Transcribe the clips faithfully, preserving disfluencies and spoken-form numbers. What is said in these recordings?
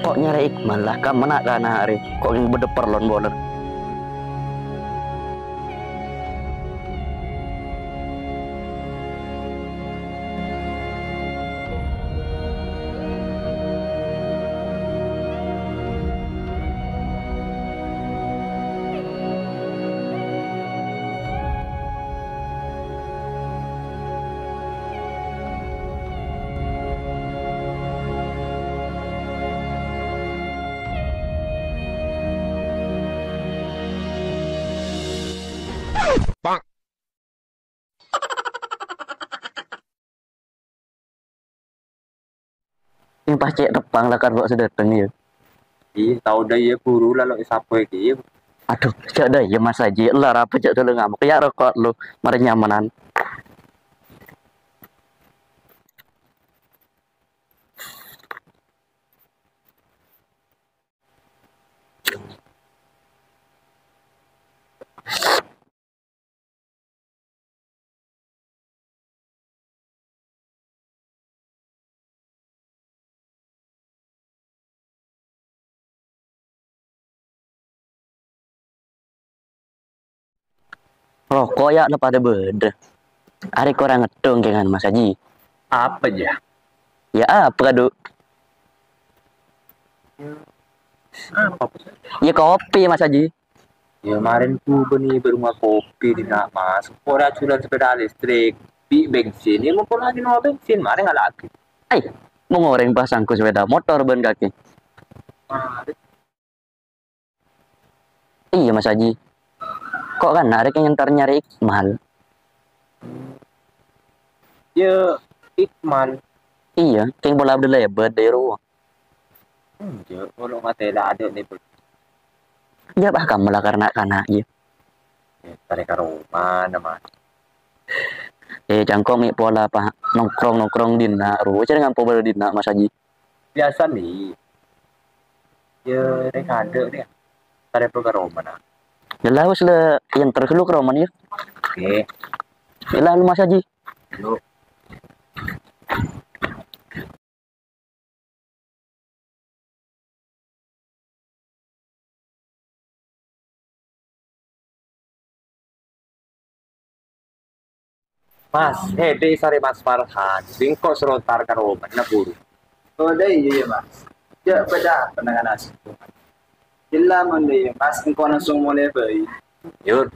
Kok nyarè Ikmal la, kamma na'-kana' arè? Kok bâdâ parlo bân bulâ? Sè pas cè' teppa'na la karo sè dâteng, yâ. Iyâ, tao dâ' iyâ buru la lo' èsapè kèya. Adhu, jhâ' dâ' iyâ, Mas Haji, la arapa jhâ' dulu ngamuk. Yâ, roko' lu, marè nyamanan. Roko' yâ la padâ bâdâ. Arè korang ngèdhung kèngan, Mas Haji. Apa, jâ? Yâ, apa, Kadu? Apa, Bos? Yâ, kopi, Mas Haji. Yâ, marèn ku bânnè bârungnga kopi dinna', Mas. Kok rajhulan sepeda listrik, bi' bensin, yâ, mon pola dinowa bensin, marèn ngala'aghi. Ai, mon orèng pasang ku sepeda motor bân kakè. Marèn. Iyâ, Mas Haji. Kok kana' arè kèng entar nyarè Ikmal? Yâ, Ikmal. Iyâ, kèng pola bâdâ lèbât dâri rowa. Enjâ', olo' matè la adâ' lèbât. Yâ, pas kamma la karna' kana', yâ. Yâ, tarè ka romana, Mas. Eh, cangko mè' pola, Pak. Nongkrong-nongkrong dinna', rowa carè ngampo bâdâ dinna', Mas Haji. Biyasa, Li. Yâ, rèng adâ', rèng. Tarè ka romana. Yâ, la, wis, la, èntar ghâllu ka romana, yâ. Oke. Yâ, la, Mas Haji. Yuk. Mas, hèdhâ sarè Mas Farhan, bi' engko' soro entar ka romana buru. Oh, dâ' iyâ, yâ, Mas. Jâ' bâdâ apa nangana sèngko'? Jâ' la mon dâ' iyâ, Mas, engko' langsung molè bhâi. Yuk.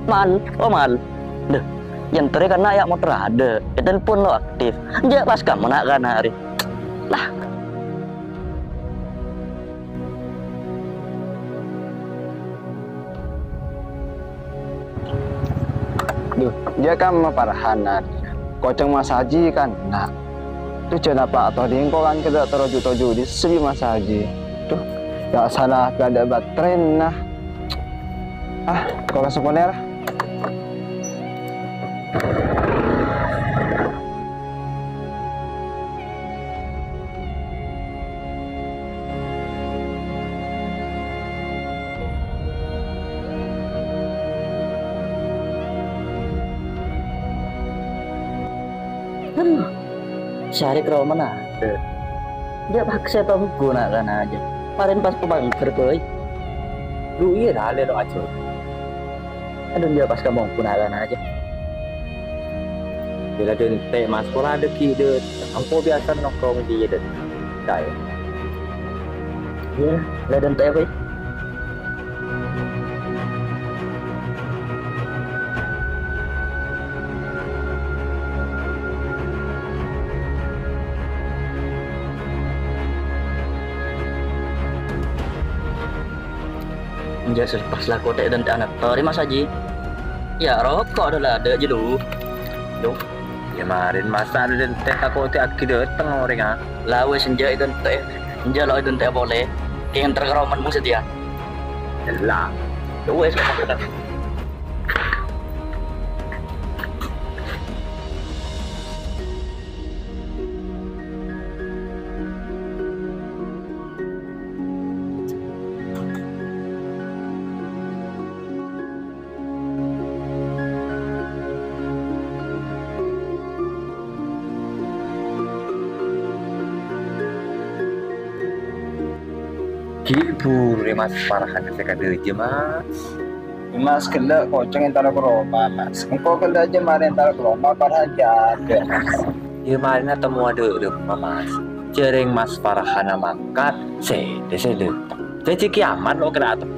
Mal, oh, Mal. Dâ, yâ entarè kana' yâ motor adâ'. Ètelpon lo' aktif. Jâ' pas kamma na'-kana' arè. Lah. Dhu, jâ' kamma Farhan, Nat. Kocèng Mas Haji kan, Nat. Dhu, jâ' napa atodi engko' kan kèdâ' toroju-toju dhi' sabbi Mas Haji. Dhu, yâ' sala bâdâ baterena. Ah, kola sekolah lah. Aduh, sarè ka romana. Jâ' paksa tonggu na'-kana' jâ. Marèn pas pabângkèr, bhâi. Dhu, iyâ, la, lèro ajâ. Adhu, jâ' pas ka monggu na'-kana' jâ. Bilâ dântè', Mas, pola dâggi' dâ'. Ampo biyasa nongkrong dhi' dâ'. Kaè. Iyâ, la dântè', bhâi. Enjâ' sè pas la kote' dântè' anattor, Mas Haji. Yâ, roko' dâ' la dâ' jâ, Lu. Lu. Yâ, marèn masa' dântè' tako' tè aghi dâteng orèngnga. La wis, enjâ' èdântè'. Enjâ' lo' èdântè' polè. Kèng entar ka romana satèya. Ella. Yâ wis, kok. Ghi' buru rè Mas Farhan sè kadhâjâ, Mas. Mas ghellâ' kocèng èntara ka roma, Mas. Engko' ghellâ' jhâ' marè èntara ka roma, Farhan jâgâ, Mas. Yâ marèna temmowa dâ' remma, Mas. Jhâreng Mas Farhan mangkat, sèdhâ sè dâteng. Jhâjhi kiamat lo' kèra atep.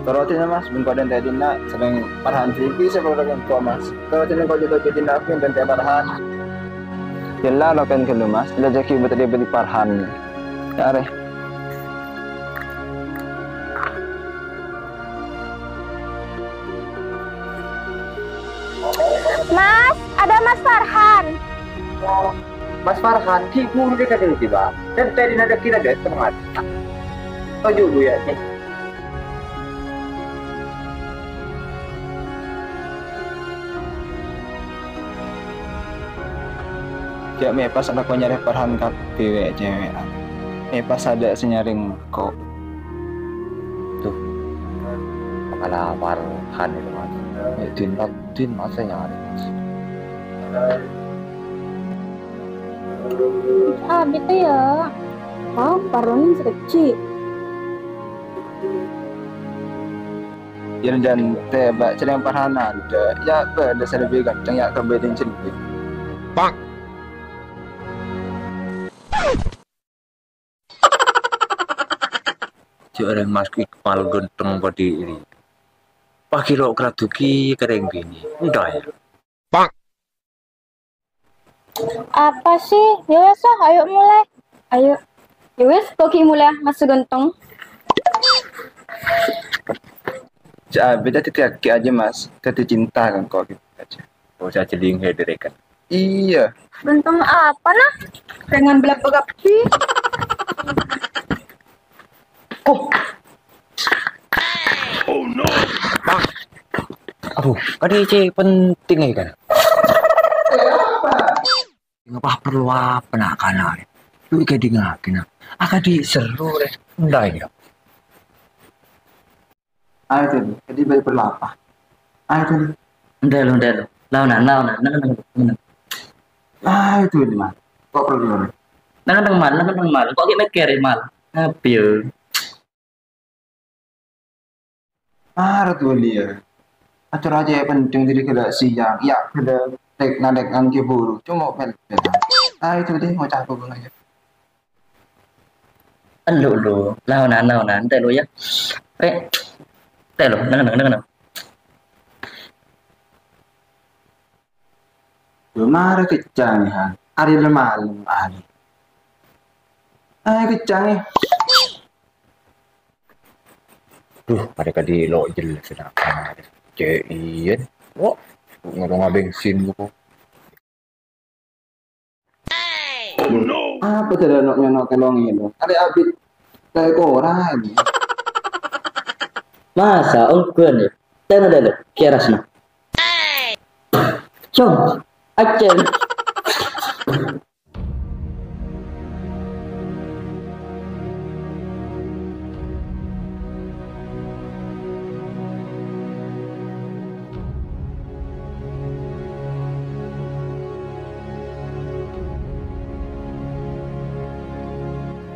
Toro' dinna, Mas, bân kodhân tadinna sareng Farhan sè bisa perlu engko', Mas. Toro' dinna kodhu-kodhu dinna aku dan Farhan. Jhâ' la lo' kan ghâllu, Mas. La jhâ' ghi' bâdâ Farhan. Yâ, arè. Mas, ada Mas Farhan. Mas Farhan, ghi' buru rè kadhâjâ, Bang. Dan tadi nada kira dâteng, Mas. Toju' dulu ya, nih. Jhâ' mè' pas alako nyarè Farhan kabbhi, wè', cèwè'an. Mè' pas tadâ' sè nyarè engko'. Duh, pakala Farhan itu, Mas. Mè' din, din, Mas, sè nyarè, Mas. Abit ya. Oh, parlona sè kecil. Yâ, jhân tèbâ' cèrèng parhana, yâ, bâdâ sè lebbi ghântheng, yâ, kabâdhân cellep. Pak. Jhâ' rèng Mas Iqbal ghântheng bâdhi ri. Paghi lo' kradhu ghi' ka rèng binè'. Endâ, yâ. Apa sih? Ya wes ah, ayo mulai. Ayo. Ya wes, kok ghi' mulai, Mas Ganteng? Jhâ' abit dhâddhi kakè aja, Mas. Dhâddhi cinta kan kok ghi' aja. Oh, saya jadi yang hadir kan. Iya. Ganteng apa, nah? Dengan belak-belak. Oh. Oh no. Bang. Aduh, kadhi cè' penting aja kan. Ngapa perlu apa nak kana? Lu kadhi ngakina. Akadhi seru rè. Ndai ya. Ayo tuh, kadhi balik perlu apa? Ayo tuh. Ndai lo, ndai lo. Laonan, laonan. Nang, nang, nang. Ayo tuh, Mas. Kok perlu? Nang, nang, Mal. Nang, nang, Mal. Kok ghi' mèkkèrè, Mal? Apa ya? Mara tuh liya. Acara aja penting diri kada siang. Ya, kada tek ngadek angki buru. Cuma pel-, pel. Ah, itu deh, mau cakap apa aja. Elu, lu. Laonan, laonan. Telu ya. Rek. Telu. Nang, nang, nang, nang. Lu mara kecang, ya. Ari le malem, ari. Ah, kecang, ya. Duh, mereka di lo jelas kenapa. Cek iya. Oh, ngomong bensin gitu. Apa tidak nok nyonok kelong itu? Ada abit kayak koran. Masa ongkon ya? Tengok dulu, kiaras no. Cong, aceng.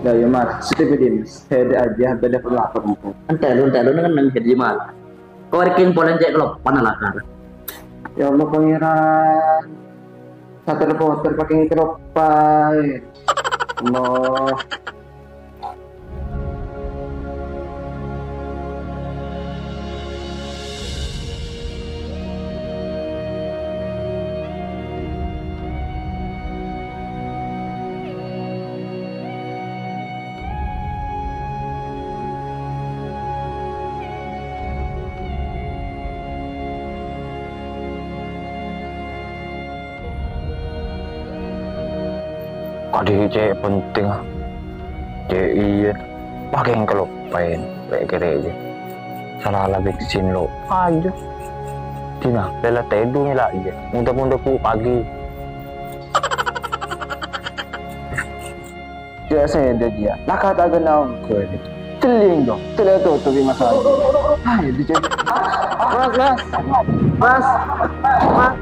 Lah, ya, Mas, sedih, Mas. Saya ada aja, beda perlakuan. Entar lu, entar lu, neng, neng, jadi, Mas. Kau reken polen cek kelopan alakar. Ya Allah, Pangeran. Sater-poter pakai ngeropai. Allah. Kadhi cè' penting, ah. Cè' iyâ, pakèng kaloppaèn, rè'-kèrè' jâ. Sala la bèksin lo, ayo. Dina, lèla tèdung la iyâ, munda-munda ku pagi. Jâ' sèdhâ jiyâ, la kata ghenna ongghu. Celling dong, celling tutupi masalah. Ayo, dicek. Mas, mas, mas, mas.